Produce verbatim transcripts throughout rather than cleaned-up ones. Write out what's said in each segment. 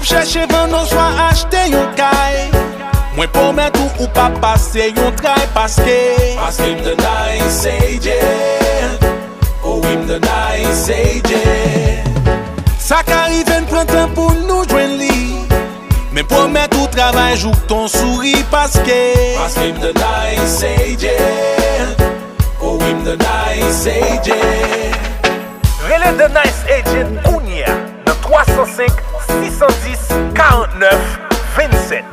Chèche vann oswa achte yon kay. Mwen pwomèt ou, ou p ap pase yon tray paske. Paske m nan Nice Agent. O wi, m nan Nice Agent. Sa ka rive n pran tan pou nou jwenn li. Men pwomèt ou travay jouk ton souri paske. Paske m nan Nice Agent. O wi, m nan Nice Agent. Rele The Nice Agent kounye a nan twa san senk, sis san dis, karant nèf, vennsèt.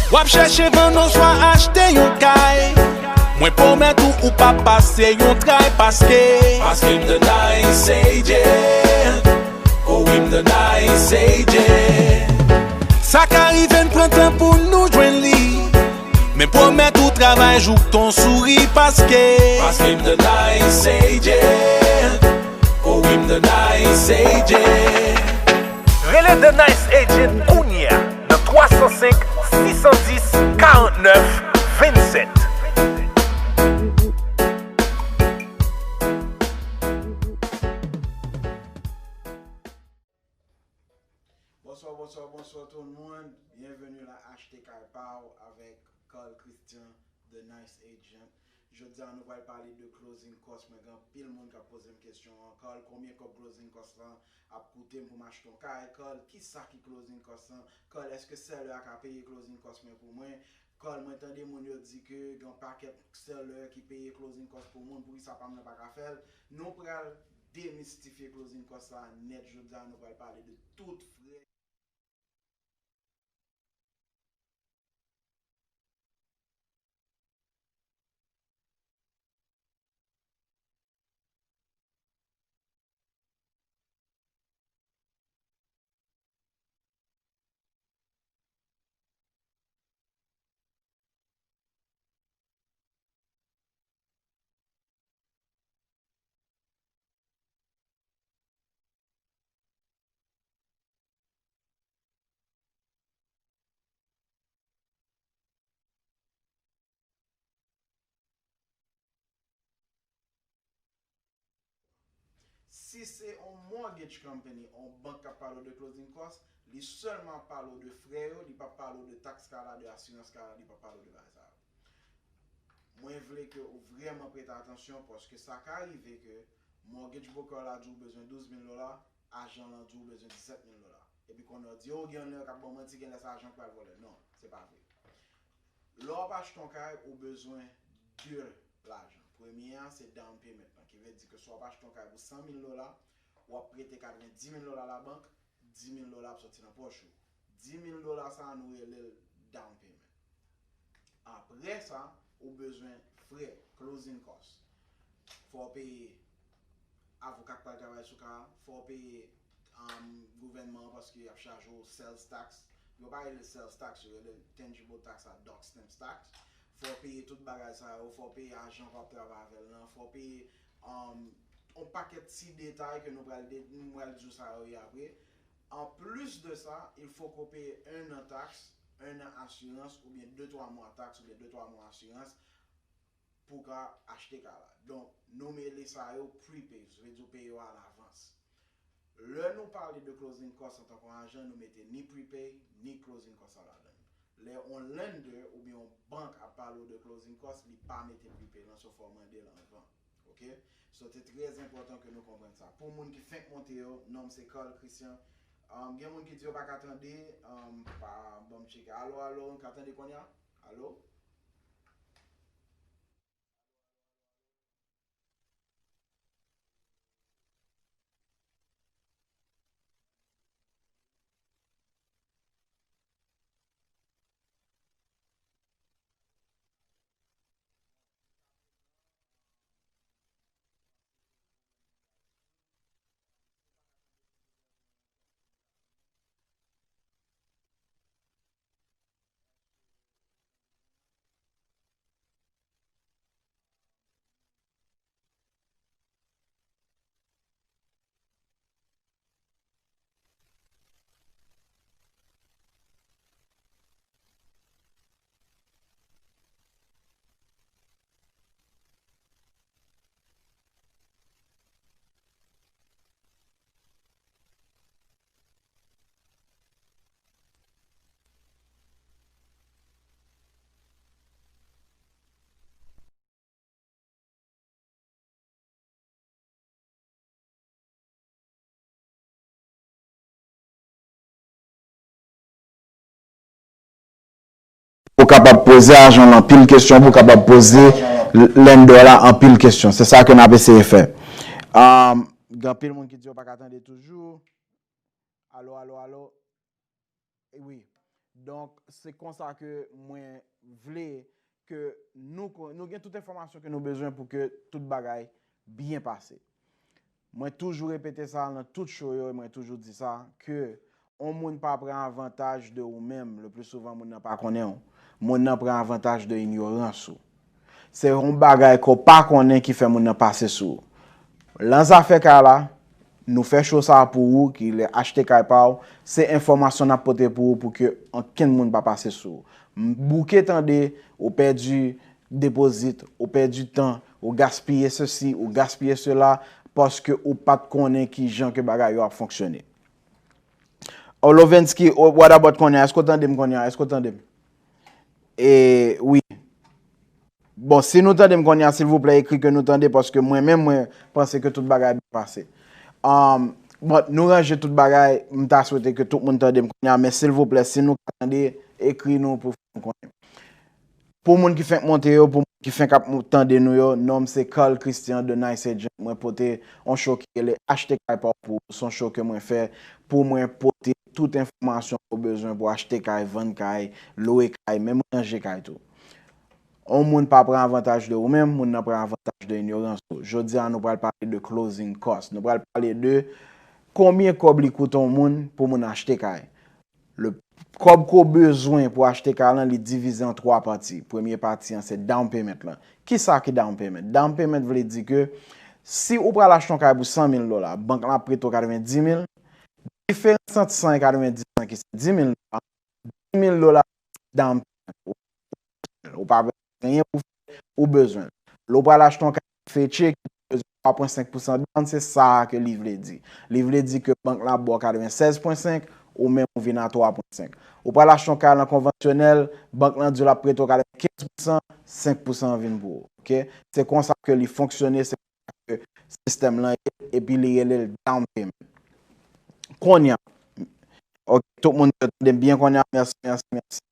W ap chèche vann oswa achte yon kay. Mwen pwomèt ou, ou p ap pase yon tray paske. Paske m nan Nice Agent. O wi, m nan Nice Agent. Sa ka rive n pran tan pou nou jwenn li. Men pwomèt ou travay jouk ton souri paske. Paske m nan Nice Agent. O wi, m nan Nice Agent. Rele The Nice Agent kounye a nan twa san senk, sis san dis, karant nèf, vennsèt. Bonswa, bonswa, bonswa tout moun. Byenveni nan Achte Kay Pa W avèk Carl Christian, The Nice Agent. Jodi a nou pral pale de closing cost. Mwen gen anpil moun k ap poze m kesyon an, Carl, konbyen kòb closing cost lan ap koute m pou m achte yon kay? Carl, kisa ki closing cost lan? Carl, èske seller a ka peye closing cost mwen pou mwen? Carl, mwen tande moun yo di ke gen yon pakèt seller ki peye closing cost pou moun, poukisa pa m nan pa ka fè l? Nou pral demistifye closing cost la nèt jodi a, nou pral pale de tout frè. Si se yon mortgage company, yon bank k ap pale w de closing cost, li sèlman ap pale w de frè yo, li p ap pale w de taks kay la, de asirans kay la, li p ap pale w de bagay sa yo. Mwen vle ke ou vrèman prete atansyon, paske sa ka rive ke mortgage broker la di w bezwen douz mil dola, ajan lan di w bezwen disèt mil dola. Epi kounye a w di, "O, gen lè yo k ap ban manti, gen lè se ajan k pral vòlè." Non, se pa vre. Lè w ap achte yon kay, ou bezwen de lajan. Premye a, se down payment lan, ki vle di ke si w ap achte yon kay pou san mil dola, w ap prete katrevenndis mil dola labank, dis mil dola ap soti nan pòch ou. Dis mil dola sa a, nou rele l down payment. Apre sa, ou bezwen frè, closing cost. Fò w peye avoka k pral travay sou ka a, fò w peye, um, gouvènman an paske y ap chaje w sales tax. Yo pa rele l sales tax, yo rele l tangible tax la, doc stamp tax. Fò w peye tout bagay sa yo, fò w peye ajan k w ap travay avè l lan, fò w peye, um, yon pakèt ti detay ke nou pral de-, nou pral di w sa yo ye apre. Anplis de sa, il faut que w peye un an taks, un an asirans, oubyen de twa mwa taks, oubyen de twa mwa asirans pou w ka achte kay la. Donk, nou rele sa yo prepay, sa vle di w peye yo alavans. Lè nou pale de closing cost antanke yon ajan, nou mete ni prepay, ni closing cost la ladan l. Lè yon lender oubyen yon bank ap pale w de closing cost, li pa mete prepay lan, so fò w mande l anvan. Oke? So, se trè enpòtan ke nou konprann sa. Pou moun ki fenk monte yo, non m se Carl Christian. Um, gen moun ki di yo pa ka tande, um, pa ban m tcheke. Alo, alo, n ka tande kounye a? Alo? kapab poze ajan l anpil kesyon, pou w kapab poze lender la anpil kesyon. Se sa ke n ap eseye fè. Um, gen anpil moun ki di yo pa ka tande toujou. Alo, alo, alo. E wi. Donk, se konsa ke mwen vle ke nou, ko- nou gen tout enfòmasyon ke nou bezwen pou ke tout bagay byen pase. Mwen toujou repete sa nan tout show yo, e mwen toujou di sa, ke yon moun pa pran avantaj de ou menm. Le pli souvan, moun nan pa konnen w. Moun nan pran avantaj de inyorans ou. Se yon bagay ke w pa konnen ki fè moun nan pase sou ou. Lan zafè kay la, nou fè show sa a pou ou ki vle achte kay pa w, se enfòmasyon n ap pote pou ou pou ke ankenn moun pa pase sou ou. M bouke tande ou pèdi depozit, ou pèdi tan, ou gaspiye sesi, ou gaspiye sela, paske ou pa t konnen ki jan ke bagay yo ap fonksyone. Oh, Lovensky, oh, what about kounye a? Èske w tande m kounye a? Èske w tande m? E, wi. Bon, si nou tande m kounye a, silvouplè, ekri ke nou tande, paske mwen menm, mwen panse ke tout bagay byen pase. Um, bon, nou ranje tout bagay, m ta swete ke tout moun tande m kounye a, men silvouplè, si nou ka tande, ekri nou pou fè nou konnen. Pou moun ki fenk monte yo, pou moun ki fenk ap mo- tande nou yo, non m se Carl Christian de Nice Agent. Mwen pote yon show ki rele Achte Kay Pa W pou ou. Se yon show ke mwen fè pou mwen pote tout enfòmasyon ke w bezwen pou achte kay, vann kay, lwe kay, menm ranje kay tou. Yon moun pa pran avantaj de ou menm, moun nan pran avantaj de inyorans ou. Jodi a, nou pral pale de closing cost. Nou pral pale de konbyen kòb li koute yon moun pou moun achte kay. Le, kòb ke w bezwen pou achte kay lan, li divize an twa pati. Premye pati an, se down payment lan. Kisa ki down payment? Down payment vle di ke si ou pral achte yon kay pou san mil dola, bank lan ap prete w katrevenndis mil, diferans ant san e katrevenndis lan ki se dis mil dola, dis mil dola down payment. Ou pa bezwen anyen pou fè, ou bezwen l. Lè w pral achte yon kay F H A ki bezwen twa pwen senk pousan down, se sa a ke li vle di. Li vle di ke bank lan ap ba w katrevennsèz pwen senk, ou menm ou vin a twa pwen senk. Ou pral achte yon kay lan konvansyonèl, bank lan di w l ap prete w katrevenkenz pousan, senk pousan an vin pou ou. Oke? Se konsa ke li fonksyone, se sistèm lan ye, epi li rele l down payment. Kounye a, ok, tout moun yo tande m byen kounye a, mèsi, mèsi, mèsi.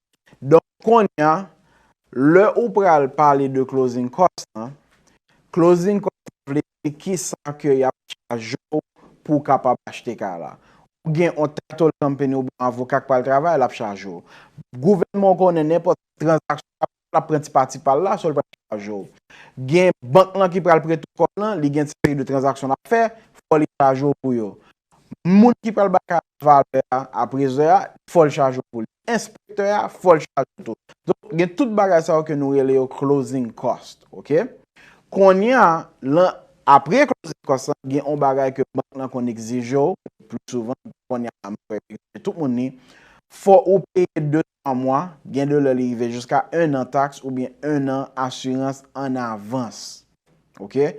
Donk, kounye a, lè ou pral pale de closing cost lan, closing cost vle di kisa ke y ap chaje w pou w kapab achte kay la. Ou gen yon title company oubyen yon avoka k pral travay, l ap chaje w. Gouvènman w konnen nenpòt tranzaksyon l ap pran ti pati pa l la, so l pral chaje w. Gen bank lan ki pral prete w kòb lan, li gen ti seri de tranzaksyon l ap fè, fò li chaje w pou yo. Moun ki pral bay kay la valè a, aprezè a, fò l chaje w pou li. Enspektè a, fò l chaje w tou. Donk, gen tout bagay sa yo ke nou rele yo closing cost, oke? Kounye a, lan, apre closing cost lan, gen yon bagay ke bank lan konn egzije w, pli souvan, kounye a, m kwè egzije tout moun li, fò ou peye de twa mwa, gen de lè li rive jiska en an taks oubyen en an asirans an avans. Oke?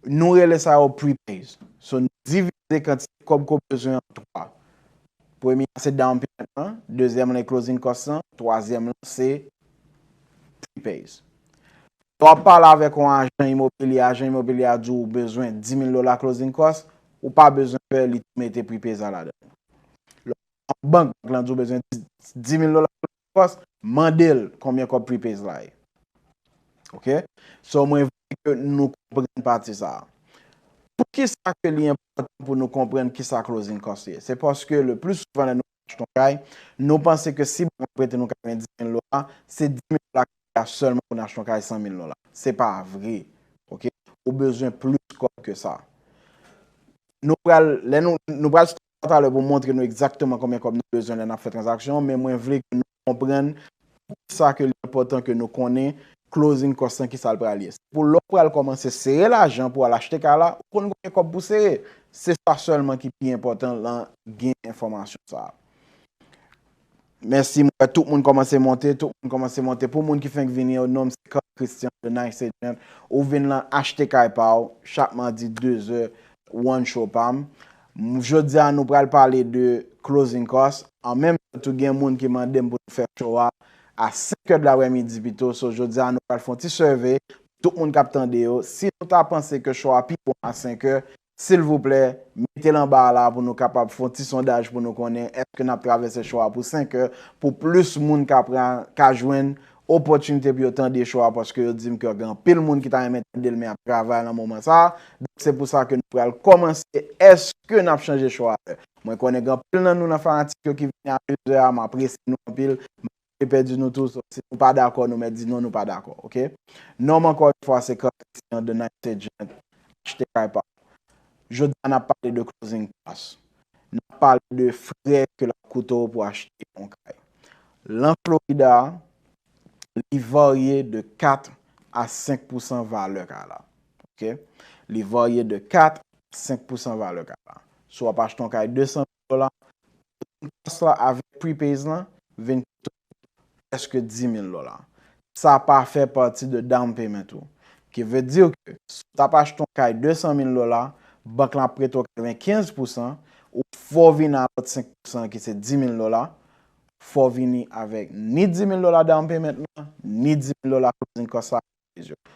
Nou rele sa yo prepays. So, nou divize kantite kòb ke w bezwen an twa. Premye a se down payment lan, dezyèm lan e closing cost lan, twazyèm lan se prepays. Lè w ap pale avèk yon ajan imobilye, ajan imobilye a di w ou bezwen dis mil dola closing cost, ou pa bezwen pè li tou mete prepays la ladan l. Lè w pale yon bank, bank lan di w bezwen dis mil dola closing cost, mande l konbyen kòb prepays la ye. Oke? So, mwen vle ke nou konprann pati sa a. Poukisa ke li enpòtan pou nou konprann kisa closing cost ye? Se paske le pli souvan lè nou achte yon kay, nou panse ke si bank la prete nou katrevenndis mil dola, se dis mil dola ki a sèlman pou n achte yon kay san mil dola. Se pa vre. Oke? Ou bezwen plis kòb ke sa. Nou pral, lè nou, nou pral talè pou montre nou egzakteman konbyen kòb nou bezwen lè n ap fè tranzaksyon an, men mwen vle ke nou konprann poukisa ke li enpòtan ke nou konnen closing cost lan, kisa l pral ye. Se pou lè w pral kòmanse sere lajan pou w al achte kay la, ou konn konbyen kòb pou w sere. Se sa sèlman ki pi enpòtan lan gen enfòmasyon sa a. Mèsi, mwen wè tout moun kòmanse monte, tout moun kòmanse monte. Pou moun ki fenk vini yo, non m se Carl Christian de Nice Agent. Ou vin lan achte kay pa w, chak madi dezè, one show pa m. M, jodi a, nou pral pale de closing cost. An menm tan tou, gen moun ki mande m pou nou fè show a a senk è de laprèmidi pito. So, jodi a, nou pral fè yon ti survey. Tout moun k ap tande yo, si nou ta panse ke show a pi bon a senk è, silvouplè, mete l anba a la pou nou kapab fè yon ti sondaj pou nou konnen èske n ap travèse show a pou senk è, pou plis moun ka pran, ka jwenn opòtinite pou yo tande show a, paske yo di m ke gen anpil moun ki ta renmen tande l, men ap travay nan moman sa a. Donk, se pou sa ke nou pral kòmanse. Èske n ap chanje show a lè? Mwen konnen gen anpil nan nou nan fanatik yo ki vini a de zè a, m apresye nou anpil. M pèdi nou tou, so, si nou pa dakò, nou mèt di non, nou pa dakò, oke? Non, ankò yon fwa, se Christian de Night Agent, achte kay pa. Jodi a, n ap pale de closing cost. N ap pale de frè ke l ap koute w pou achte yon kay. Lan Florida, li varye de kat a senk pousan valè kay la. Oke? Li varye de kat a senk pousan valè kay la. Si w ap achte yon kay de san mil dola, kòs la avèk prepays lan vin koute w prèske dis mil dola. Sa pa fè pati de down payment ou. Ki vle di ke si w t ap achte yon kay de san mil dola, bank lan ap prete w katrevenkenz pousan, ou fò w vin a lòt senk pousan ki se dis mil dola, fò w vini avèk ni dis mil dola down payment lan, ni dis mil dola closing cost la.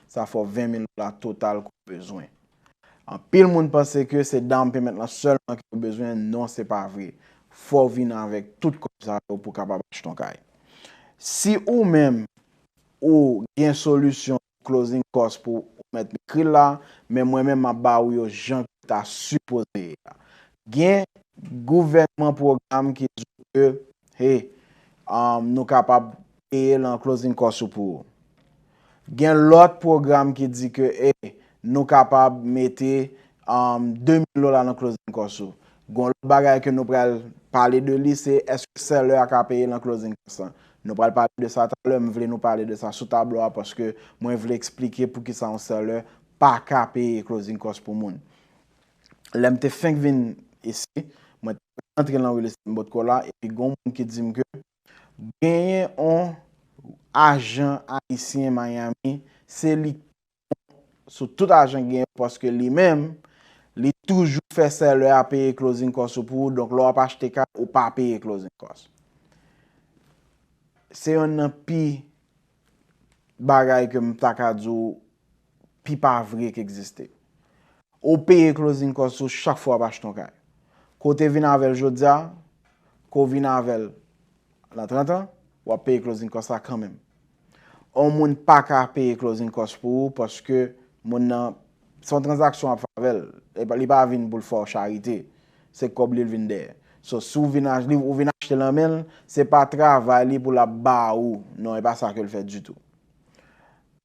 Sa fè w ven mil dola total ke w bezwen. Anpil moun panse ke se down payment lan sèlman ke w bezwen. Non, se pa vre. Fò w vin avèk tout kòb sa yo pou w kapab achte yon kay. Si ou menm, ou gen solisyon closing cost pou ou mèt ekri l la, men mwen menm m ap ba ou yo jan ke ta sipoze ye a. Gen gouvènman pwogram ki di ke, hey, um, nou kapab peye l an closing cost ou pou ou. Gen lòt pwogram ki di ke, hey, nou kapab mete, um, de mil dola nan closing cost ou. Gon lòt bagay ke nou pral pale de li, se èske seller a ka peye nan closing cost lan. Nou pral pale de sa talè, m vle nou pale de sa sou tablo a, paske mwen vle eksplike poukisa yon seller pa ka peye closing cost pou moun. Lè m te fenk vin isi, mwen te antre nan real estate Botco la, epi gon moun ki di m ke genyen yon ajan ayisyen Miami, se li sou tout ajan ki genyen, paske li menm, li toujou fè seller a peye closing cost ou pou ou, donk lè w ap achte kay, ou pa peye closing cost. Se yonn nan pi bagay ke m ta ka di w pi pa vre ki egziste. Ou peye closing cost ou chak fwa w ap achte yon kay. Ke w te vin avè l jodi a, ke w vin avè l nan trant an, w ap peye closing cost la kanmenm. Yon moun pa ka peye closing cost pou ou paske moun nan, se yon tranzaksyon w ap fè avè l. Li pa, li pa vin pou l fè w charite. Se kòb li l vin dèyè. So, si w vin ach-, li, ou vin achte l nan men l, se pa travay li pou l ap ba ou. Non, e pa sa ke l fè ditou.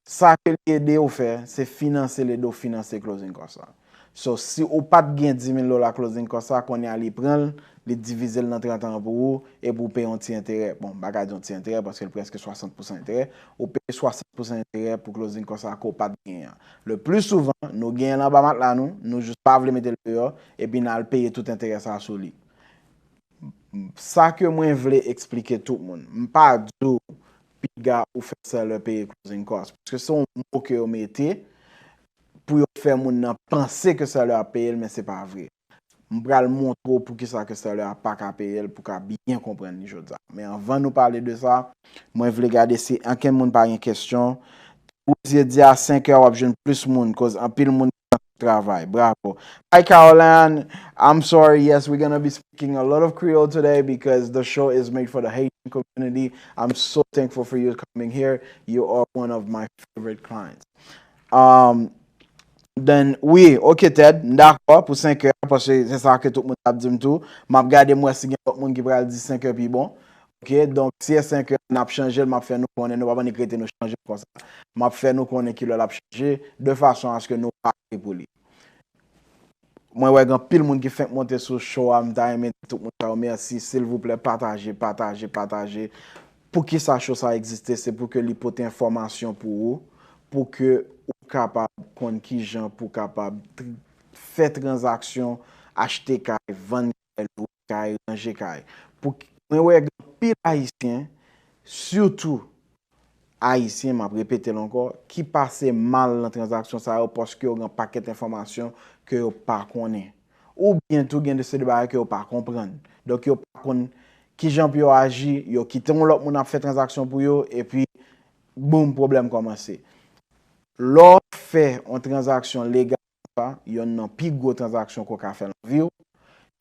Sa ke li ede w fè, se finanse l, ede w finanse closing cost la. So, si ou pa t gen dis mil dola closing cost la, kounye a li pran l, li divize l nan trant an pou ou, epi ou peye yon ti enterè. Bon, m pa ka di yon ti enterè, paske l prèske swasant pousan enterè. Ou peye swasant pousan enterè pou closing cost la ke w pa t genyen an. Le pli souvan, nou genyen l anba matla nou, nou jis pa vle mete l deyò, epi n al peye tout enterè sa a sou li. Sa ke mwen vle eksplike tout moun, m pa di w piga ou fè seller peye closing cost. Paske se yon mo ke yo mete pou yo fè moun nan panse ke seller ap peye l, men se pa vre. M pral montre w poukisa ke seller a pa ka peye l, pou w ka byen konprann li jodi a. Men anvan nou pale de sa, mwen vle gade si ankenn moun pa gen kesyon. Rosier di a senk è w ap jwenn plis moun, koz anpil moun travay. Bravo. Hi, Caroline. I'm sorry. Yes, we're gonna be speaking a lot of Creole today because the show is made for the Haitian community. I'm so thankful for you coming here. You are one of my favorite clients. Um, then, wi, ok, Ted, m dakò pou senk è, paske se sa ke tout moun ap di m tou. M ap gade, m wè si gen lòt moun ki pral di senk è pi bon. Ok, donk, si e senk è, n ap chanje l, m ap fè nou konnen, nou pa annik rete nou chanje l konsa. M ap fè nou konnen kilè l ap chanje, de fason aske nou pare pou li. Mwen wè gen anpil moun ki fenk monte sou show a, m ta renmen di tout moun sa yo mèsi, silvouplè, pataje, pataje, pataje. Poukisa show sa egziste? Se pou ke li pote enfòmasyon pou ou, pou ke ou kapab konn kijan pou w kapab tr-, fè tranzaksyon, achte kay, vann kay, lwe kay, ranje kay. Pou, mwen wè gen anpil Ayisyen, sitou Ayisyen, m ap repete l ankò, ki pase mal nan tranzaksyon sa yo paske yo gen pakèt enfòmasyon ke yo pa konnen. Oubyen tou gen de se de bagay ke yo pa konprann. Donk yo pa konn kijan pou yo aji, yo kite yon lòt moun ap fè tranzaksyon pou yo, epi boum, pwoblèm kòmanse. Lè w fè yon tranzaksyon legal, sa, yonn nan pi gwo tranzaksyon ke w ka fè nan vi w,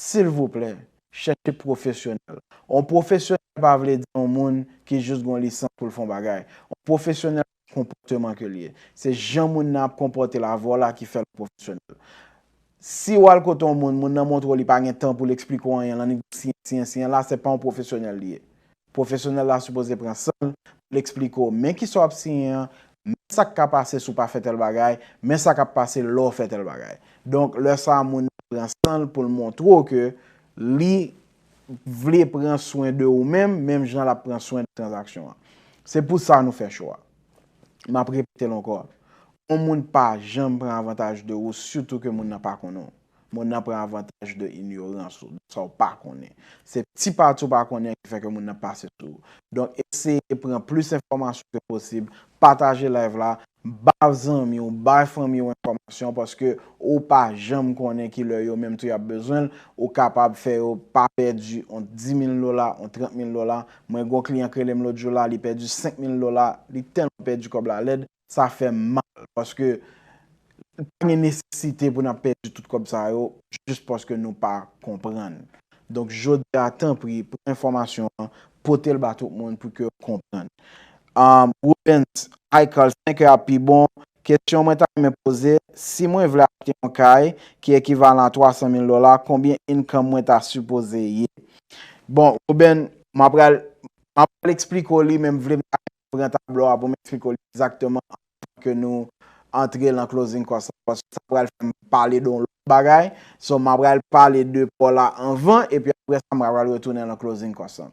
silvouplè, chèche pwofesyonèl. Yon pwofesyonèl pa vle di yon moun ki jis gen yon lisans pou l fè yon bagay. Yon pwofesyonèl, se konpòteman ke l ye. Se jan moun nan ap konpòte l avè w la ki fè l pwofesyonèl. Si w al kote yon moun, moun nan montre w li pa gen tan pou l eksplike w anyen, l annik siyen, siyen, siyen, la, se pa yon pwofesyonèl li ye. Pwofesyonèl la sipoze pran san l pou l eksplike w men kisa w ap siyen an, men sa k ka pase si w pa fè tèl bagay, men sa k ap pase lè w fè tèl bagay. Donk, lè sa a, moun nan pran san l pou l montre w ke li vle pran swen de ou menm, menm jan l ap pran swen de tranzaksyon an. Se pou sa nou fè cho a. M ap repete l ankò. Yon moun pa janm pran avantaj de ou, sitou ke moun nan pa konnen w. Moun nan pran avantaj de inyorans ou, de sa w pa konnen. Se ti pati w pa konnen ki fè ke moun nan pase sou ou. Donk, eseye pran plis enfòmasyon ke posib, pataje live la, ba zanmi w, ba fanmi w enfòmasyon, paske ou pa janm konnen ki lè yo menm tou y ap bezwen l, ou kapab fè yo pa pèdi yon dis mil dola, yon trant mil dola. Mwen gen yon kliyan k rele m lòt jou la, li pèdi senk mil dola, li tèlman pèdi kòb la lèd, sa fè m mal, paske pa gen nesesite pou n ap pèdi tout kòb sa yo, jis paske nou pa konprann. Donk, jodi a, tanpri, pran enfòmasyon an, pote l ba tout moun pou ke yo konprann. Um, Rubens, Hi Carl, senk è ap pi bon. Kesyon mwen ta renmen poze, si mwen vle achte yon kay ki ekivalan a twa san mil dola, konbyen income mwen ta sipoze ye? Bon, Ruben, m ap pral, m ap pral eksplike w li, men m vle pran tablo a pou m eksplike w li egzakteman anvan ke nou antre lan closing cost la, paske sa pral fè m pale de yon lòt bagay. So, m ap pral pale de pò la anvan, epi apre sa, m pral retounen lan closing cost la.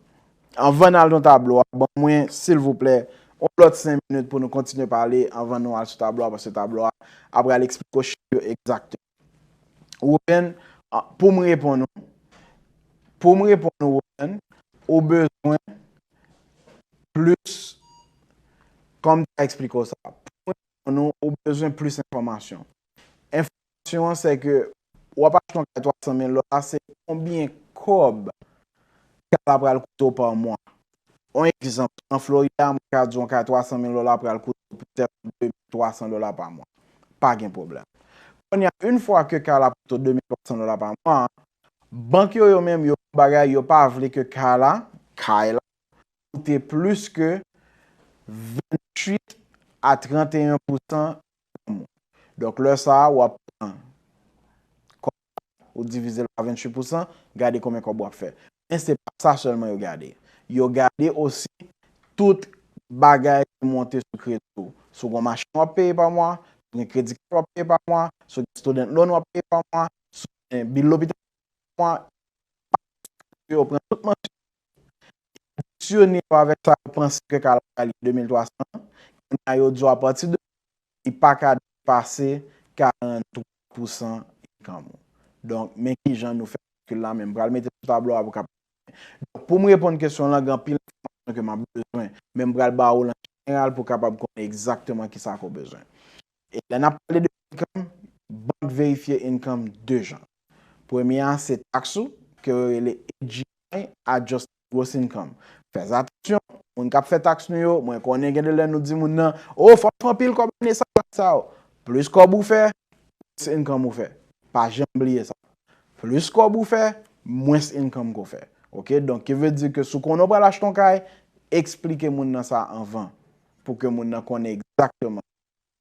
Anvan n al nan tablo a, ban mwen, silvouplè, yon lòt senk minit pou nou kontinye pale anvan nou al sou tablo a, paske tablo a ap pral eksplike w chif yo egzakteman. Ruben, a, pou m reponn ou, pou m reponn ou, Ruben, ou bezwen plis, kòm m ta eksplike w sa, pou m reponn ou, ou bezwen plis enfòmasyon. Enfòmasyon an, se ke w ap achte yon kay twa san mil dola, se konbyen kòb kay la pral koute w pa mwa. Yon egzanp, an Florida, mwen ka di yon kay twa san mil dola pral koute w poutèt de mil twa san dola pa mwa. Pa gen pwoblèm. Kounye a, yon fwa ke kay la koute w de mil twa san dola pa mwa, bank yo, yo menm, yo bagay, yo pa vle ke kay la, kay la, koute plis ke venntuit a tranteyen pousan. Donk, lè sa a, w ap pran kòb la, ou divize l pa venntuit pousan, gade konbyen kòb w ap fè. Men se pa sa sèlman yo gade. Yo gade osi tout bagay ki monte sou kredi w. Si w gen yon machin w ap peye pa mwa, si w gen kredi kat w ap peye pa mwa, si w gen student loan w ap peye pa mwa, si w gen bil lopital pa mwa, yo pran tout mansyon, adisyone yo avèk sa yo panse ke kay la pral ye de mil twa san, kounye a yo di w apati de li pa ka depase karant twa pousan income ou. Donk, men kijan nou fè kalkil la, men m pral mete sou tablo a pou kapab. Donk, pou m reponn kesyon w lan, gen anpil enfòmasyon ke m ap bezwen, men m pral ba ou l an jeneral pou w kapab konnen egzakteman kisa ke w bezwen. E lè n ap pale de income, bank verifye income de jan. Premye a, se taks ou, ke yo rele A G I, Adjusted Gross Income. Fè atansyon, moun k ap fè taks nou yo, mwen konnen gen de lè nou di moun nan, o, fò w fè anpil kòb ane sa, sa, sa. Plis kòb ou fè, plis income ou fè. Pa janm bliye sa. Plis kòb ou fè, mwens income ke w fè. Oke? Donk, ki vle di ke si w konnen w pral achte yon kay, eksplike moun nan sa anvan, pou ke moun nan konnen egzakteman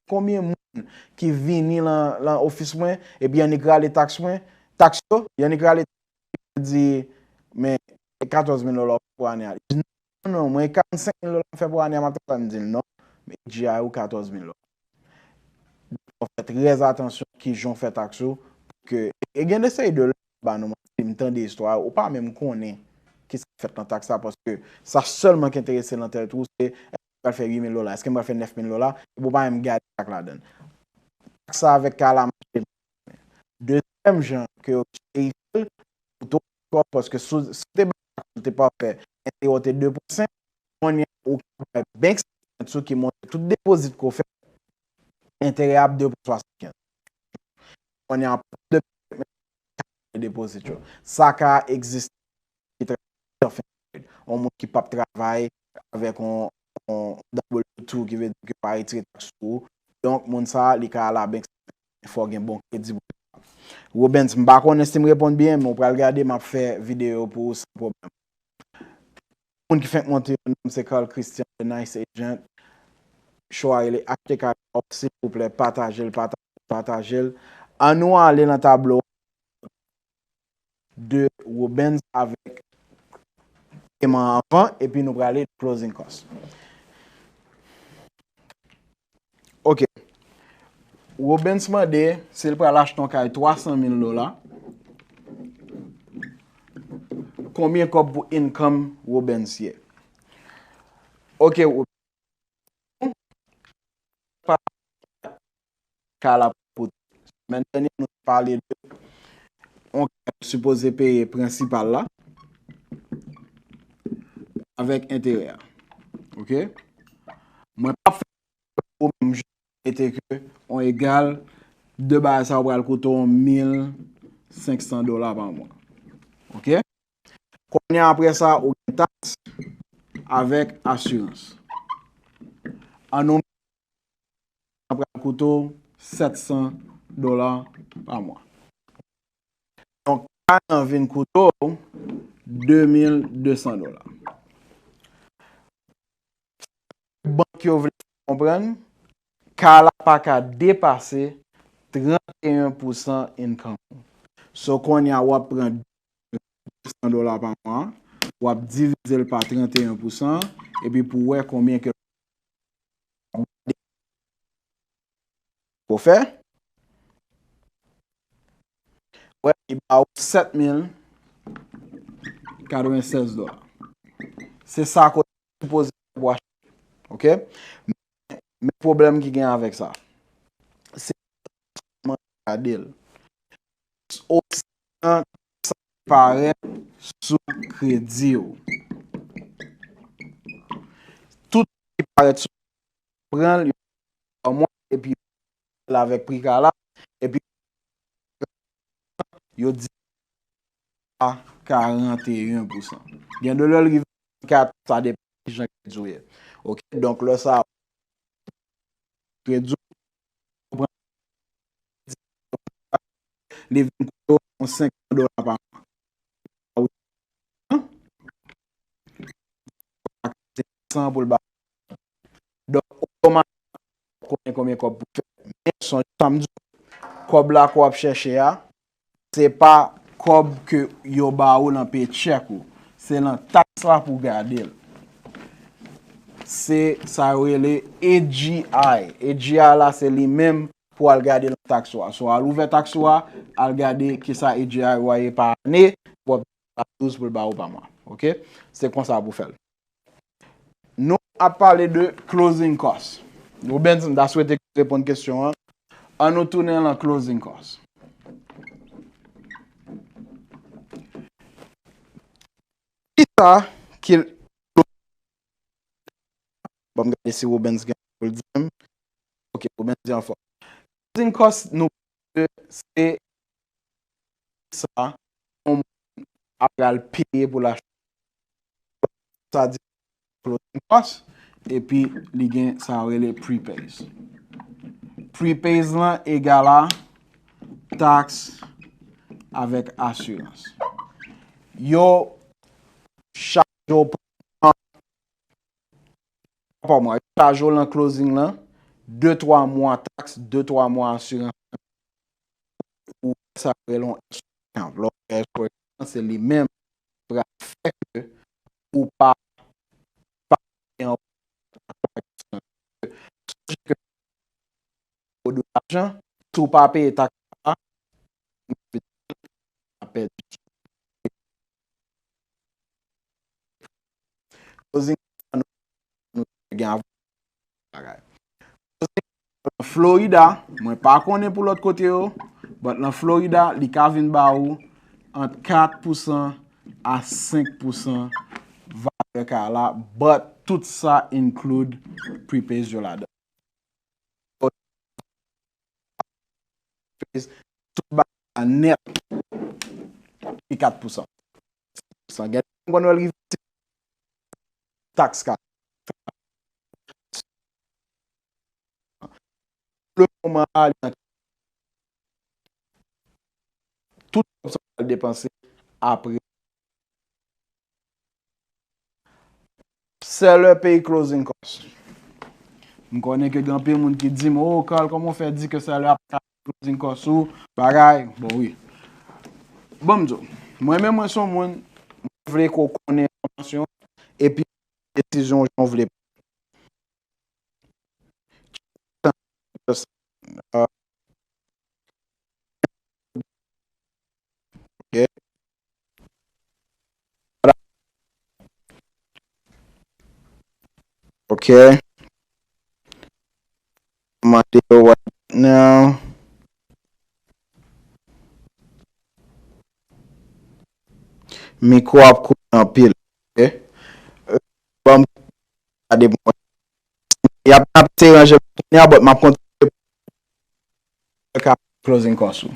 konbyen moun ki vini lan, lan ofis mwen, epi y annik rale taks mwen, taks yo, y annik rale taks, di, men, e katòz mil dola w fè pou ane a. Li di, non, non, mwen, e karannsenk mil dola m fè pou ane a, m ap travay. M di l, non, men A G I ou katòz mil dola. Donk, fè trè atansyon kijan w fè taks ou, pou ke, e gen de seri de lè, ba nou manti, m tande istwa, ou pa menm konnen kisa k fèt lan taks la, paske sa sèlman ki enterese lan tèt ou, se pral fè uit mil dola, èske m pral fè nèf mil dola, epi w pa menm gade sa k ladan l. Taks sa avèk kay la mache. Dezyèm jan ke yo verifye l, pou tou kòb, paske si w, si w te bay taks ou te pa fè, enterè w te de pwen senk, kounye a ou ka bay bank statement ou ki montre tout depozit ke w fè, enterè ap de pwen swasannkenz. Kounye a, de depozit yo. Sa ka egziste ki trè self-employed. Yon moun ki p ap travay avèk yon, yon W two, ki vle di ke pa retire taks sou ou. Donk, moun sa a, li ka al a bank statement. fò w gen bon kredi pou sa. Robens, m pa konnen si m reponn byen, men w pral gade, m ap fè videyo pou ou san pwoblèm. Moun ki fenk monte yo, non m se Carl Christian, The Nice Agent. Show a rele Achte Kay Pop, silvouplè, pataje l, pataje l, pataje l. Ann nou ale nan tablo de Robens avèk peman anvan, epi nou prale closing cost. Ok. Robens mande si l pral achte yon kay twa san mil dola. Konbyen kòb pou income Robens ye? Ok, Robens. Kay la pou semèn dènye, nou te pale de yon kay ou sipoze peye prensipal la avèk enterè a. Ok? Mwen p ap fè ou menm jan mete ke yon egal de bagay sa yo pral koute w mil senk san dola pa mwa. Ok? Kounye a, apre sa, ou gen taks avèk asirans. An nou pral koute w sèt san dola pa mwa. Donk, kay lan vin koute w de mil de san dola. Bank yo vle fè w konprann, kay la pa ka depase trannteyen pousan income ou. So, kounye a, w ap pran de san dola pa mwa, w ap divize l pa trannteyen pousan, epi pou w wè konbyen ke w fè. Wè, li ba w sèt mil katrevennsèz dola. Se sa ke w sipoze fè pou achte. Ok? Men, men pwoblèm ki gen avèk sa. Se gade l. Osi, sa ki parèt sou kredi w. Tout sa ki parèt sou, pran l, yo ba w mwen, epi l avèk pri kay la, epi yo di a karanteyen pousan. Gen de lè l rive kat, sa depann kijan kredi w ye. Ok, donk lè sa a, kredi w, ou pran, li vin koute w yon senk san dola pa mwa. San pou l ba. Donk, otomatikman, w konnen konbyen kòb pou fè. Men, sonje sa m di w, kòb la ke w ap chèche a, se pa kòb ke yo ba ou nan paycheck ou. Se nan taks la pou w gade l. Se sa yo rele A G I. A G I la, se li menm pou al gade nan taks ou a. So, al ouvè taks ou a, al gade kisa A G I ou a ye pa ane, pou w ap douz pou l ba ou pa mwa. Ok? Se konsa pou fè l. Nou ap pale de closing cost. Robens, m ta swete ke w reponn kesyon an. An nou tounen lan closing cost. Kisa ki, ban m gade si Robens gen pou l di m. Ok, Robens di anfòm. Closing cost, nou, se sa yon moun ap pral peye pou l achte. Sa di closing cost, epi li gen sa yo rele prepays. Prepays lan egal a taks avèk asirans. Yo chaje w pa mwa, yo chaje w lan closing lan, de twa mwa taks, de twa mwa asirans. Ou sa rele yon escrow account. Lè w fè escrow account, se li menm pral fè ke ou pa, pa gen yon sonje ke ou dwe lajan, si w pa peye taks la, ou ap pèdi. Closing, nou gen avan bagay. Nan Florida, mwen pa konnen pou lòt kote yo, but nan Florida, li ka vin ba ou ant kat pousan a senk pousan valè kay la, but tout sa include prepays yo ladan. Tout bagay la nèt, se kat pousan. San gen moun konn wè l rive taks ka. Le moman a, li nan tout kòb sa w pral depanse apre. Seller pay closing cost. M konnen ke gen anpil moun ki di m, "Oh, Carl, kòman w fè di ke seller ap pay closing cost ou, bagay?" Bon, wi. Bon, m di w, mwen menm, mwen se yon moun, mwen vle ke w konnen enfòmasyon, epi desizyon w jan w vle. Ok. Ok. Mande yo right now. Mikwo ap koupe anpil. Ok. Ban m gade pou mwen. Y ap, y ap te ranje kounye a, but m ap kontinye pou closing cost ou.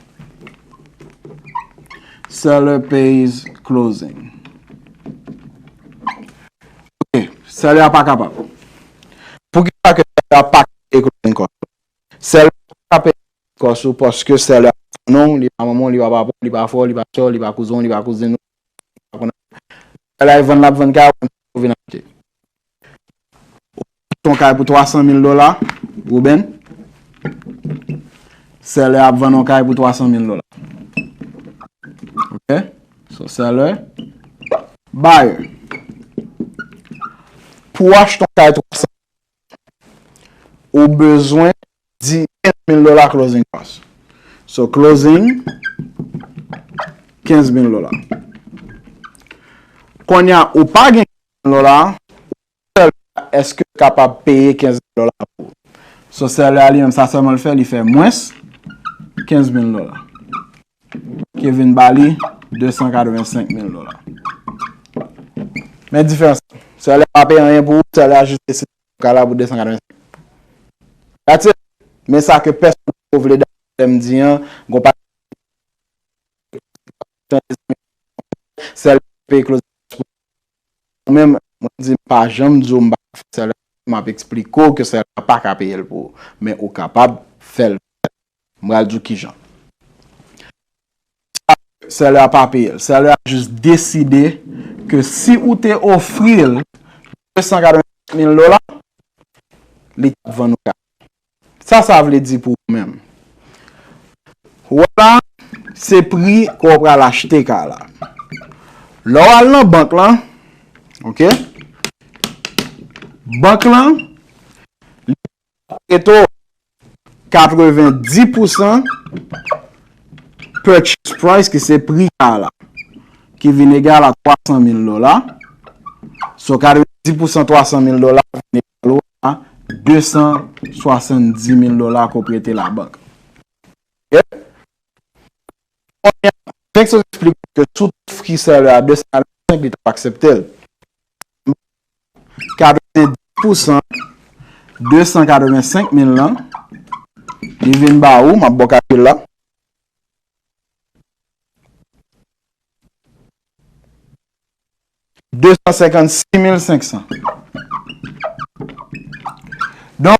Seller pays closing. Ok, seller a pa kapab. Poukisa ke seller a pa ka peye closing cost ou? Seller a pa ka peye closing cost ou paske seller a pa non, li pa manman, li pa papa, li pa frè, li pa sè, li pa kouzen, li pa kouzin ou. Seller a vann, l ap vann kay ou, ou vin achte. Ou achte yon kay pou twa san mil dola, Ruben. Seller ap vann yon kay pou twa san mil dola. Ok? So, seller, buyer. Pou w achte yon kay twa san, ou bezwen di kenz mil dola closing cost. So, closing, kenz mil dola. Kounye a, ou pa gen kenz mil dola, èske l kapab peye kenz mil dola pou ou? So, seller a li menm, sa sèlman l fè, li fè mwens kenz mil dola, ki vin ba li de san katrevensenk mil dola. Men diferans, seller a pa peye anyen pou ou, seller a jis deside kay la pou de san katrevensenk. That's it. Men sa ke pèsonn poko vle dakò lè m di an, gon pa seller peye closing cost pou ou menm, mwen di m pa janm di w m pa ka fè seller, m ap eksplike w ke seller pa ka peye l pou ou. Men ou kapab fè l. M pral di w kijan. Seller a pa peye l. Seller a jis deside ke si ou te ofri l de san katrevensenk mil dola, li t ap vann ou kay. Sa sa vle di pou ou menm? Ou wè la, se pri ke w pral achte kay la. Lè w al nan bank lan, ok? Bank lan, li prete w katrevendis pousan purchase price, ki se pri kay la, ki vin egal a twa san mil dola. So, katrevendis pousan twa san mil dola vin egal ou a de san swasanndis mil dola ke w prete labank. Ok? Kounye a, fèk sa eksplike ke si w t ofri seller a de san katrevensenk, li t ap aksepte l. Katrevendis pousan de san katrevensenk mil lan, li vin ba ou, m ap ba w kalkil la. De san senkannsis mil senksan. Donk,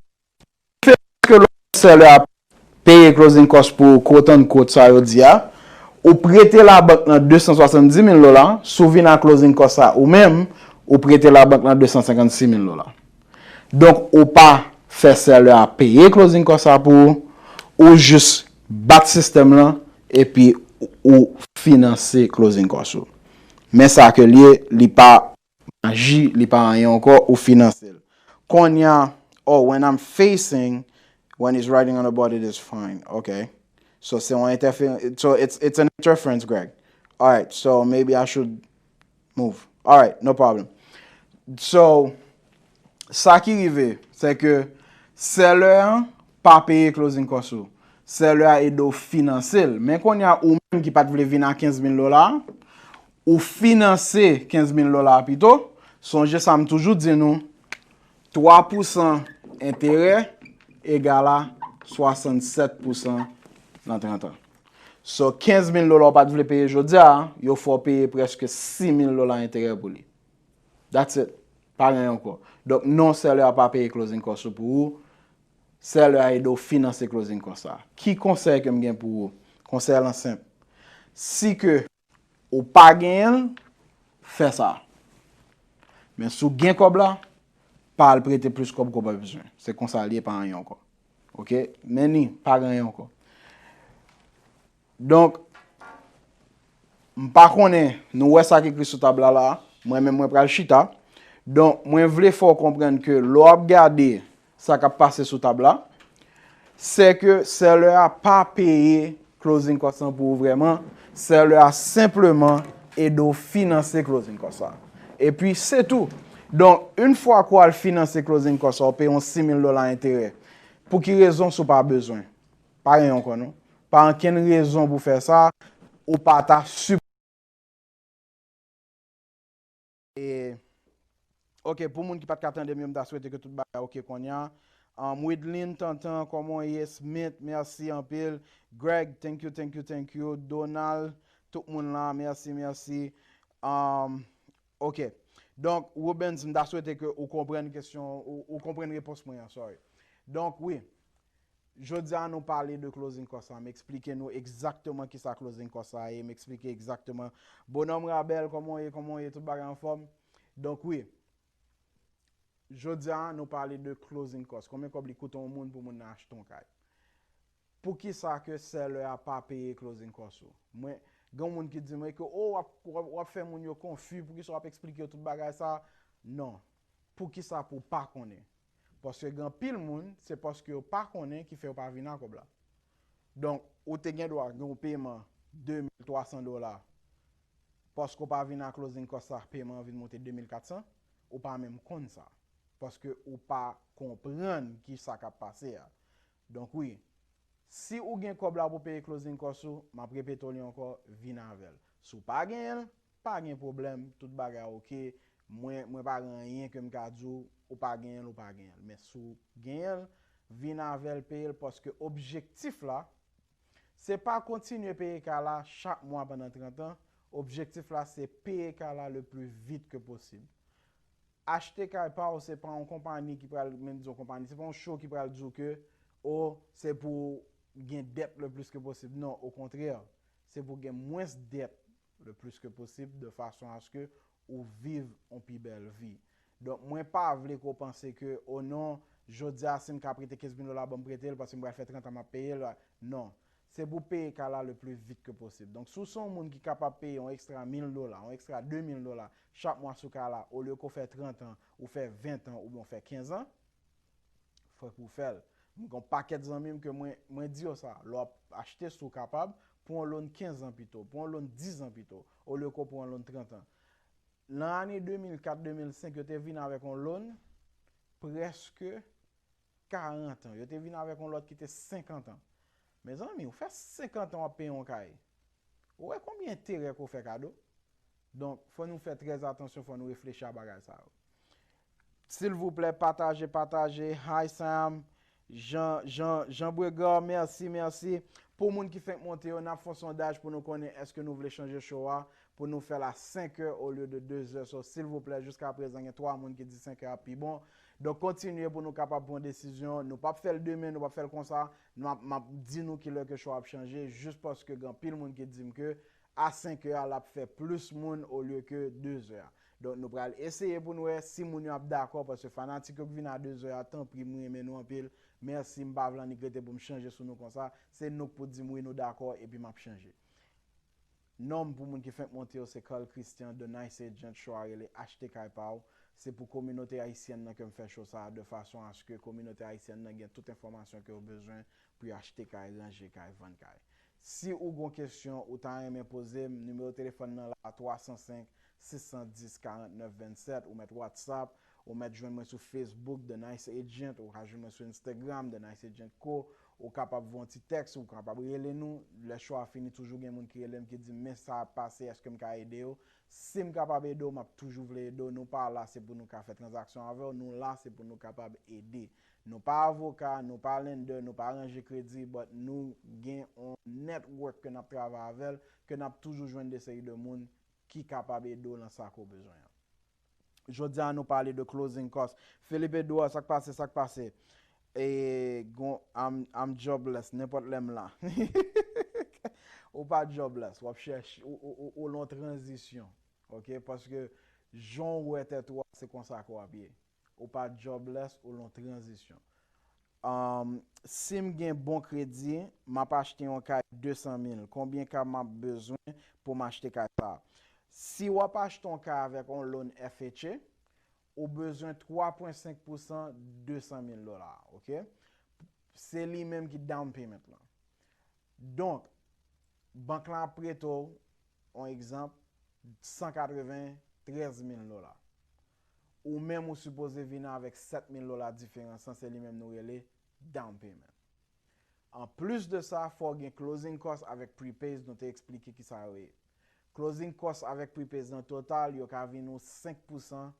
ke lè seller a peye closing cost pou ou, quote unquote, sa yo di a, ou prete labank nan de san swasanndis mil dola, si w vin a closing cost sa ou menm, ou prete labank nan de san senkannsis mil dola. Donk, ou pa fè seller a peye closing cost sa pou ou, ou jis bat sistèm lan, epi ou finanse closing cost ou. Men sa ke l ye, li pa maji, li pa anyen ankò, ou finanse l. Kounye a, oh, when I'm facing, when he's writing on the board, it is fine. Okay. So, se yon interference. So, it's, it's an interference, Greg. All right. So, maybe I should move. All right. No problem. So, sa ki rive, se ke seller an pa peye closing cost ou. Seller a ede w finanse l. Men kounye a, ou menm ki pa t vle vin a kenz mil dola, ou finanse kenz mil dola pito. Sonje sa m toujou di nou, twa pousan enterè egal a swasannsèt pousan nan trant an. So, kenz mil dola w pa t vle peye jodi a, yo fè w peye prèske sis mil dola enterè pou li. That's it. Pa gen ankò. Donk, non, seller a pa peye closing cost ou pou ou. Seller a ede w finanse closing cost sa. Ki konsèy ke m gen pou ou? Konsèy lan senp. Si ke ou pa genyen l, fè sa. Men si w gen kòb la, pa al prete plis kòb ke w pa bezwen. Se konsa l ye, pa anyen ankò. Oke? Men ni, pa gen anyen ankò. Donk, m pa konnen, nou wè sa k ekri sou tab la la, mwen menm mwen pral chita. Donk, mwen vle fè w konprann ke lè w ap gade sa k ap pase sou tab la, se ke seller a pa peye closing cost lan pou ou vrèman, seller a senpleman ede w finanse closing cost la. Epi, se tou. Donk, yon fwa ke w al finanse closing cost la, w peye yon sis mil dola enterè. Pou ki rezon si w pa bezwen? Pa gen yon kò non. Pa ankenn rezon pou fè sa, ou pa ta sip- E, ok, pou moun ki pa t ka tande m yo, m ta swete ke tout bagay ok kounye a. Um, Widlin, Tantan, kòman w ye? Smith, mèsi anpil. Greg, thank you, thank you, thank you. Donald, tout moun la, mèsi, mèsi. Um, ok. Donk, Rubens, m ta swete ke ou konprann kesyon, ou, ou konprann repons mwen an, sorry. Donk, wi. Jodi a nou pale de closing cost la. M eksplike nou egzakteman kisa closing cost la ye. M eksplike egzakteman. Bonòm Rabèl, kòman w ye? Kòman w ye? Tout bagay anfòm? Donk wi. Jodi a nou pale de closing cost. Konbyen kòb li koute yon moun pou moun nan achte yon kay? Poukisa ke seller a pa peye closing cost ou? Mwen, gen moun ki di mwen ke, oh, w ap, w ap, w ap fè moun yo konfi, poukisa w ap eksplike yo tout bagay sa? Non. Poukisa pou w pa konnen? Paske gen anpil moun, se paske yo pa konnen ki fè yo pa vin a kòb la. Donk, ou te gen dwa gen yon peman de mil twa san dola, paske w pa vin a closing cost la, peman an vin monte de mil kat san, ou pa menm konn sa. Paske ou pa konprann ki sa k ap pase a. Donk wi, si ou gen kòb la pou peye closing cost ou, m ap repete w li ankò, vin avè l. Si w pa genyen l, pa gen pwoblèm, tout bagay ok. Mwen, mwen pa gen anyen ke m ka di w, ou pa genyen l, ou pa genyen l. Men si w genyen l, vin avè l, peye l, paske objektif la, se pa kontinye peye kay la chak mwa pandan trant an. Objektif la, se peye kay la le pli vit ke posib. Achte kay pa w, se pa yon konpani ki pral, menm di yon konpani, se pa yon show ki pral di w ke, o, se pou w gen dèt le plis ke posib. Non, okontrè, se pou w gen mwens dèt le plis ke posib, de fason aske ou viv yon pi bèl vi. Donk, mwen pa vle ke w panse ke, o non, jodi a, si m ka prete kenz mil dola, ban m prete l, paske m pral fè trant an m ap peye l. Non. Se pou peye kay la le pli vit ke posib. Donk, si w se yon moun ki kapab peye yon ekstra mil dola, yon ekstra de mil dola chak mwa sou kay la, olye ke w fè trant an, ou fè ven an, oubyen w fè kenz an, fòk ou fè l. M gen yon pakèt zanmi m ke mwen, mwen di yo sa, lè w ap achte, si w kapab, pran yon loan kenz an pito, pran yon loan diz an pito, olye ke w pran yon loan trant an. Nan ane de mil kat, de mil senk, yo te vin avèk yon loan prèske karant an. Yo te vin avèk yon lòt ki te senkant an. Mezanmi, ou fè senkant an w ap peye yon kay. Ou wè konbyen enterè ke w fè kado? Donk, fò nou fè trè atansyon, fò nou reflechi a bagay sa yo. Silvouplè, pataje, pataje. Hi Sam, Jean, Jean, Jean Bregard, mèsi, mèsi. Pou moun ki fenk monte yo, n ap fè yon sondaj pou nou konnen èske nou vle chanje show a, pou nou fè l a senk è olye de de zè. So, silvouplè, jiska prezan, gen twa moun ki di senk è ap pi bon. Donk, kontinye pou nou kapab pran desizyon. Nou p ap fè l demen, nou p ap fè l konsa. Nou ap, m ap di nou kilè ke show a ap chanje, jis paske gen anpil moun ki di m ke a senk è a, l ap fè plis moun olye ke de zè a. Donk, nou pral eseye pou n wè si moun yo ap dakò, paske fanatik yo k vin a de zè a, tanpri, m renmen nou anpil. Mèsi, m pa vle annik rete pou m chanje sou nou konsa. Se nou k pou di m wi, nou dakò, epi m ap chanje. Non m pou moun ki fenk monte yo, se Carl Christian, The Nice Agent, show a rele Achte Kay Pa W. Se pou kominote ayisyèn nan ke m fè show sa a, de fason aske kominote ayisyèn nan gen tout enfòmasyon ke yo bezwen pou yo achte kay, ranje kay, vann kay. Si ou gon kesyon ou ta renmen poze m, nimewo telefòn nan la, twa san senk, sis san dis, karant nèf vennsèt, ou mèt WhatsApp, ou mèt jwenn mwen sou Facebook, The Nice Agent, ou ka jwenn mwen sou Instagram, The Nice Agent Co. Ou kapab voye yon ti tèks, ou kapab rele nou. Lè show a fini, toujou gen moun ki rele m, ki di m, men sa ap pase, èske m ka ede yo? Si m kapab ede w, m ap toujou vle ede w. Nou pa la, se pou nou ka fè tranzaksyon avè w. Nou la, se pou nou kapab ede. Nou pa avoka, nou pa lender, nou pa ranje kredi, but nou gen yon network ke n ap travay avè l, ke n ap toujou jwenn de seri de moun ki kapab ede w nan sa ke w bezwen an. Jodi a, nou pale de closing cost. Philippe Edouard, sa k pase, sa k pase? E, gon, I'm, I'm jobless, nenpòt lè m la. Ou pa jobless, w ap chèche, ou, ou, ou, ou lan tranzisyon. Ok? Paske jan w wè tèt ou a, se konsa ke w ap ye. Ou pa jobless, ou lan tranzisyon. Um, si m gen bon kredi, m ap achte yon kay de san mil. Konbyen ka m ap bezwen pou m achte kay sa a? Si w ap achte yon kay avèk yon loan F H A, ou bezwen twa pwen senk pousan de san mil dola, ok? Se li menm ki down payment lan. Donk, bank lan ap prete w, yon egzanp, san katreventrèz mil dola. Ou menm ou sipoze vin avèk sèt mil dola diferans lan, se li menm nou rele down payment. Anplis de sa, fò w gen closing cost avèk prepays, nou te eksplike kisa yo ye. Closing cost avèk prepays nan total, yo ka vin ou senk pousan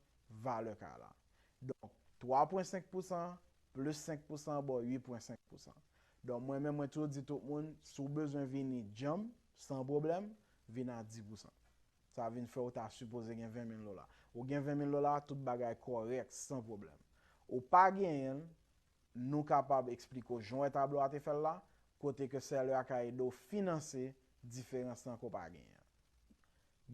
valè kay la. Donk, twa pwen senk pousan plis senk pousan ba w uit pwen senk pousan. Donk, mwen menm, mwen toujou di tout moun, si w bezwen vini djanm, san pwoblèm, vin a dis pousan. Sa vin fè w ta sipoze gen ven mil dola. Ou gen ven mil dola, tout bagay kòrèk, san pwoblèm. Ou pa genyen l, nou kapab eksplike w jan w wè tablo a te fè l la, kote ke seller a ka ede w finanse diferans lan ke w pa genyen an.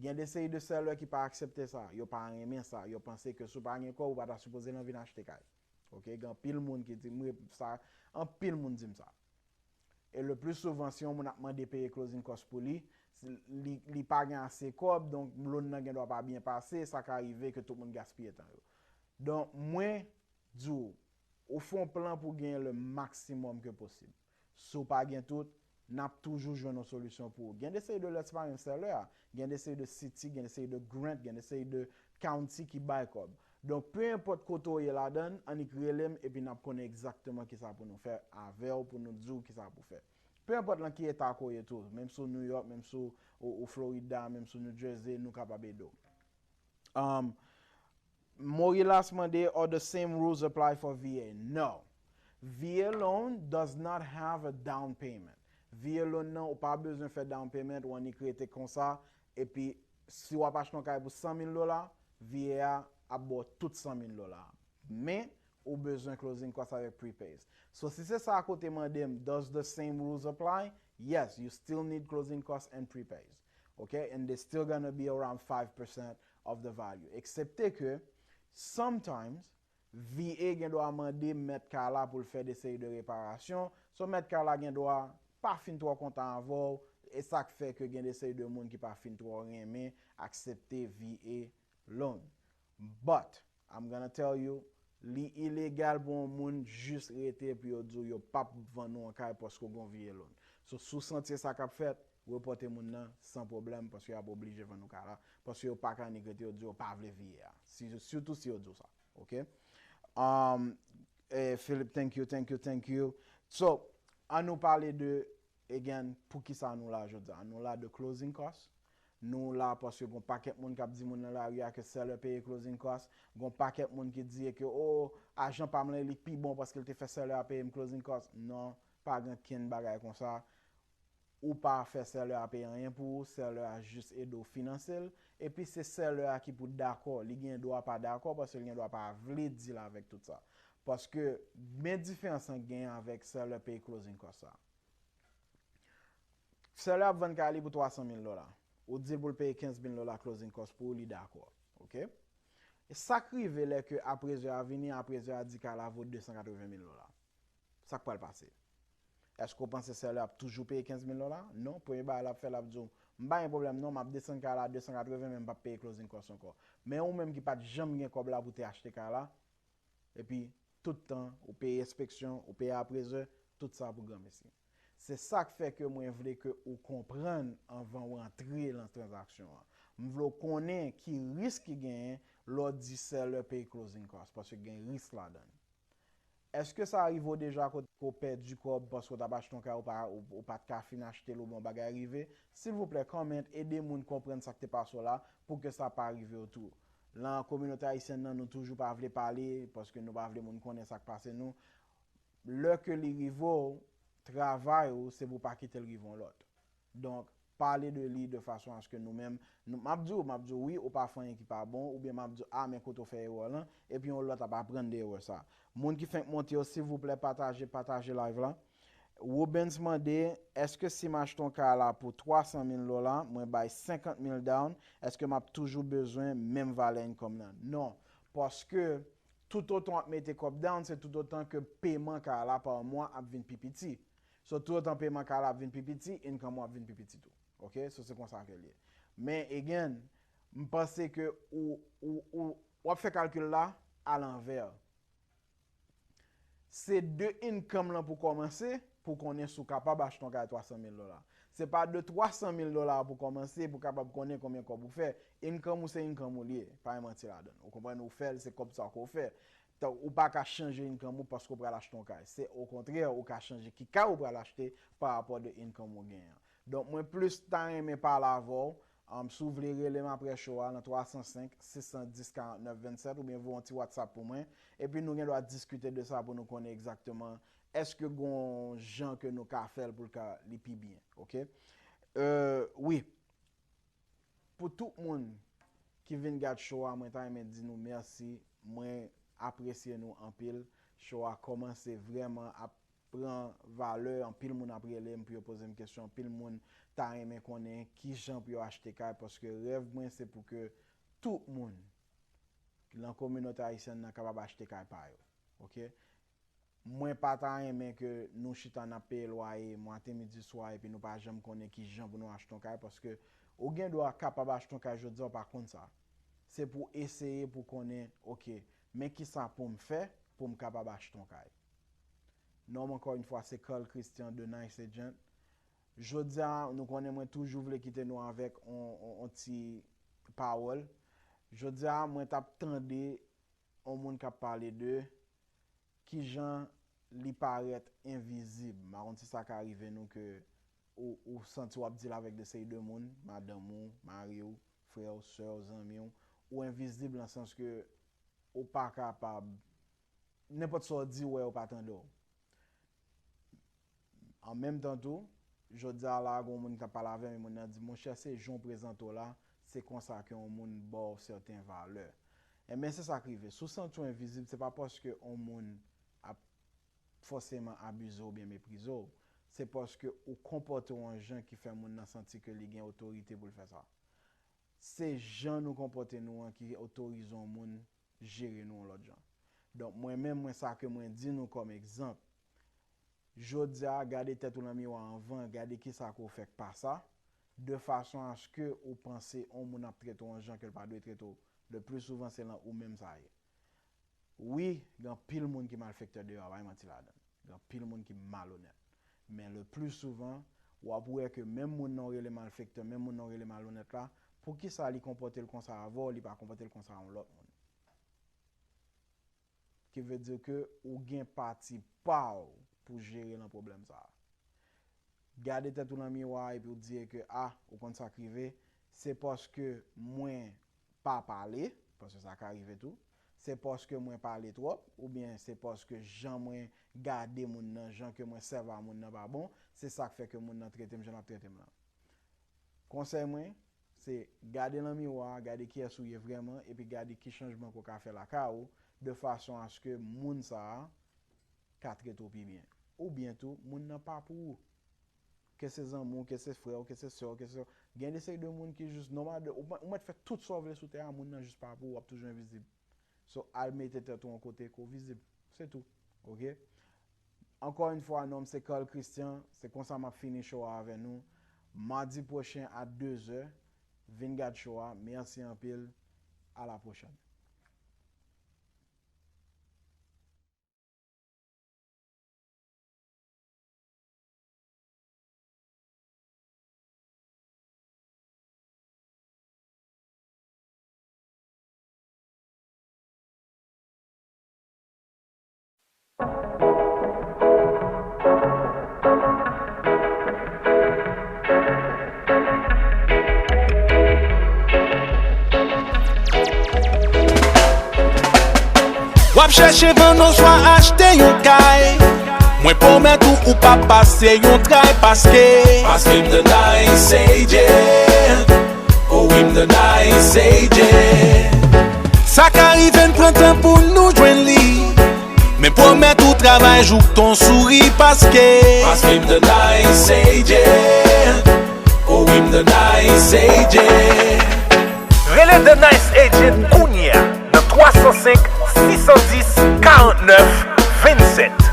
Gen de seri de seller ki pa aksepte sa, yo pa renmen sa, yo panse ke si w pa gen kòb, ou pa ta sipoze nan vin achte kay. Ok, gen anpil moun ki di m sa, anpil moun di m sa. E le pli souvan, si yon moun ap mande peye closing cost pou li, li, li pa gen ase kòb, donk loan nan gen dwa pa byen pase, sa ka rive ke tout moun gaspiye tan yo. Donk, mwen di w, ou fè yon plan pou w genyen le maksimòm ke posib. Si w pa gen tout, n ap toujou jwenn yon solisyon pou ou. Gen de seri de lè se pa menm seller a, gen de seri de city, gen de seri de grant, gen de seri de county ki bay kòb. Donk, pe enpòt kote w ye ladan l, annik rele m, epi n ap konnen egzakteman kisa pou nou fè avè w, pou nou di w kisa pou fè. Pe enpòt lan ki eta ke w ye tou, menm si w New York, menm si w, ou, ou Florida, menm si w New Jersey, nou kapab ede w. Um, Morilas mande, are the same rules apply for V A? No. V A loan does not have a down payment. V A loan nan, ou pa bezwen fè down payment, ou annik rete konsa, epi si w ap achte yon kay pou san mil dola, V A a ap ba w tout san mil dola. Men, ou bezwen closing cost avèk prepays. So, si se sa ke w te mande m, does the same rules apply? Yes, you still need closing cost and prepays. Ok? And they still gonna be around five percent of the value. Eksepte ke, sometimes, V A gen dwa mande mèt kay la pou l fè de seri de reparasyon. So, mèt kay la gen dwa pa fin twò kontan avè w, e sa k fè ke gen de seri de moun ki pa fin twò renmen aksepte V A loan. But, I'm gonna tell you, li ilegal pou yon moun jis rete epi yo di w yo p ap vann ou yon kay paske w gen yon V A loan. So, si w santi se sa k ap fèt, repòte moun nan san pwoblèm paske y ap oblije vann ou kay la. Paske yo pa ka annik rete yo di yo pa vle V A a. Si, sitou si yo di w sa. Ok? Um, eh, Philip, thank you, thank you, thank you. So, an nou pale de, again, poukisa nou la jodi a. Nou la de closing cost. Nou la paske gon pakèt moun k ap di moun nan lari a ke seller peye closing cost. Gon pakèt moun ki di ke, oh, ajan pa m lan, li pi bon paske l te fè seller a peye m closing cost. Non, pa gen kenn bagay konsa. Ou pa fè seller a peye anyen pou ou, seller a jis ede w finanse l. Epi se seller a ki pou dakò, li gen dwa pa dakò paske li gen dwa pa vle deal avèk tout sa. Paske men diferans lan k genyen avèk seller peye closing cost sa. Seller ap vann kay li pou twa san mil dola. Ou di l pou l peye kenz mil dola closing cost pou ou, li dakò. Ok? E sa k rive lè ke appraiseur a vini, appraiseur a di kay la vo de san katreven mil dola. Sa k pral pase? Èske w panse seller ap toujou peye kenz mil dola? Non, premye bagay l ap fè, l ap di w, m pa gen pwoblèm non, m ap desann kay la de san katreven, men m p ap peye closing cost ankò. Men ou menm ki pa t janm gen kòb la pou te achte kay la, epi tout tan ou peye enspeksyon, ou peye appraiseur, tout sa pou granmesi. Se sa k fè ke mwen vle ke ou konprann anvan w antre nan tranzaksyon an. M vle w konnen ki risk ki genyen lè w di seller peye closing cost, paske gen risk ladan l. Èske sa rive w deja kote ke w pèdi kòb paske w t ap achte yon kay, ou pa, ou, ou pa t ka fin achte l oubyen yon bagay rive? Silvouplè, comment, ede moun konprann sa k te pase w la pou ke sa pa rive w tou. Lan kominote ayisyèn nan, nou toujou pa vle pale paske nou pa vle moun konnen sa k pase nou. Lè ke li rive w, travay ou, se pou w pa kite l rive yon lòt. Donk, pale de li de fason aske nou menm, nou, m ap di w, m ap di w wi, ou pa fè anyen ki pa bon, oubyen m ap di w, a, men kote w fè erè lan, epi yon lòt ap aprann de erè sa. Moun ki fenk monte yo, silvouplè, pataje, pataje live la. Rubens mande, èske si m achte yon kay la pou twa san mil dola, mwen bay senkant mil down, èske m ap toujou bezwen menm valè income nan? Non, paske toutotan w ap mete kòb down, se toutotan ke peman kay la pa mwa ap vin pi piti. So, toutotan peman kay la ap vin pi piti, income ou ap vin pi piti tou. Ok? So, se konsa ke l ye. Men, again, m panse ke ou, ou, ou, w ap fè kalkil la alanvè. Se de income lan pou kòmanse, pou konnen si w kapab achte yon kay twa san mil dola. Se pa de twa san mil dola pou kòmanse, pou kapab konnen konbyen kòb ou fè. Income ou se income ou li ye, pa gen manti ladan l. Ou konprann, ou fè l, se kòb sa ke w fè. Tan, ou pa ka chanje income ou paske w pral achte yon kay. Se okontrè, ou ka chanje ki kay ou pral achte pa rapò de income ou genyen an. Donk, mwen plis ta renmen pale avè w. Um, si w vle, rele m apre show a nan twa san senk, sis san dis, karant nèf vennsèt, oubyen voye yon ti WhatsApp pou mwen. Epi nou gen dwa diskite de sa pou nou konnen egzakteman èske gon jan ke nou ka fè l pou l ka li pi byen, ok? Euh, wi. Pou tout moun ki vin gad show a, mwen ta renmen di nou mèsi. Mwen apresye nou anpil. Show a kòmanse vrèman ap pran valè. Anpil moun ap rele m pou yo poze m kesyon. Anpil moun ta renmen konnen kijan pou yo achte kay, paske rèv mwen se pou ke tout moun lan kominote ayisyèn nan kapab achte kay pa yo. Ok? Mwen pa ta renmen ke nou chita n ap peye lwaye maten, midi, swa, epi nou pa janm konnen kijan pou nou achte yon kay, paske ou gen dwa kapab achte yon kay jodi a, ou pa konn sa. Se pou eseye pou konnen, ok, men kisa pou m fè pou m kapab achte yon kay. Non m, ankò yon fwa, se Carl Christian de Nice Agent. Jodi a, nou konnen mwen toujou vle kite nou avèk on, on, on ti pawòl. Jodi a, mwen t ap tande on moun k ap pale de kijan li parèt envizib. M pa konn si sa ka rive nou ke ou, ou santi w ap deal avèk de seri de moun, madanm ou, mari w, frè w, sè w, zanmi w, ou envizib nan sans ke ou pa kapab, nenpòt sa w di, w wè yo pa tande w. An menm tan tou, jodi a la, gon moun k ap pale avè m, e moun nan di, monchè, se jan w prezante w la, se konsa ke yon moun ba w sèten valè. Enben, se sa k rive. Si w santi w envizib, se pa paske yon moun ap fòseman abize w oubyen meprize w. Se paske ou konpòte w yon jan ki fè moun nan santi ke li gen otorite pou l fè sa. Se jan nou konpòte nou an ki otorize yon moun jere nou yon lòt jan. Donk, mwen menm, mwen, sa ke mwen di nou kòm egzanp, jodi a, gade tèt ou nan miwa anvan, gade kisa ke w fè k pa sa, de fason a ce que ou panse yon moun ap trete w yon jan ke l pa dwe trete w. Le pli souvan, se lan ou menm sa ye. Wi, gen anpil moun ki malfektè deyò a, pa gen manti ladan l. Gen anpil moun ki malonèt. Men le pli souvan, w ap wè ke menm moun nan w rele malfektè, menm moun nan w rele malonèt la, poukisa li konpòte l konsa avè w, li pa konpòte l konsa a yon lòt moun? Ki vle di ke ou gen pati pa w pou jere nan pwoblèm sa a. Gade tèt ou nan miwa epi w di ke, a, ou konn sa k rive, se paske mwen pa pale, paske sa ka rive tou, se paske mwen pale twòp, oubyen se paske jan mwen gade moun nan, jan ke mwen sèvi a moun nan pa bon, se sa k fè ke moun nan trete m jan l ap trete m lan. Konsèy mwen, se gade lan miwa a, gade kiyès ou ye vrèman, epi gade ki chanjman ke w ka fè lakay ou, de fason a ce que moun sa a ka trete w pi byen. Oubyen tou, moun nan pa pou ou. Ke se zanmi w, ke se frè w, ke se sè w, ke se, gen de seri de moun ki jis nòmal de, ou, ou mèt fè tout sa w vle sou tè a, moun nan jis pa pou ou, w ap toujou envizib. So, al mete tèt ou yon kote ke w vizib. Se tou. Ok? Ankò yon fwa, non m se Carl Christian. Se konsa m ap fini show a avè nou. Madi pwochen a de zè, vin gad show a. Mèsi anpil. A la pwochèn. W ap chèche vann oswa achte yon kay. Mwen pwomèt ou, ou p ap pase yon tray paske, paske m nan Nice Agent. Oh wi, m nan Nice Agent. Sa ka rive n pran tan pou nou jwenn li. Men pwomèt ou travay jouk ton souri paske. Paske m the nice agent. Oh wi, m the nice agent. Rele The Nice Agent kounye a nan twa san senk, sis san dis, karant nèf, vennsèt.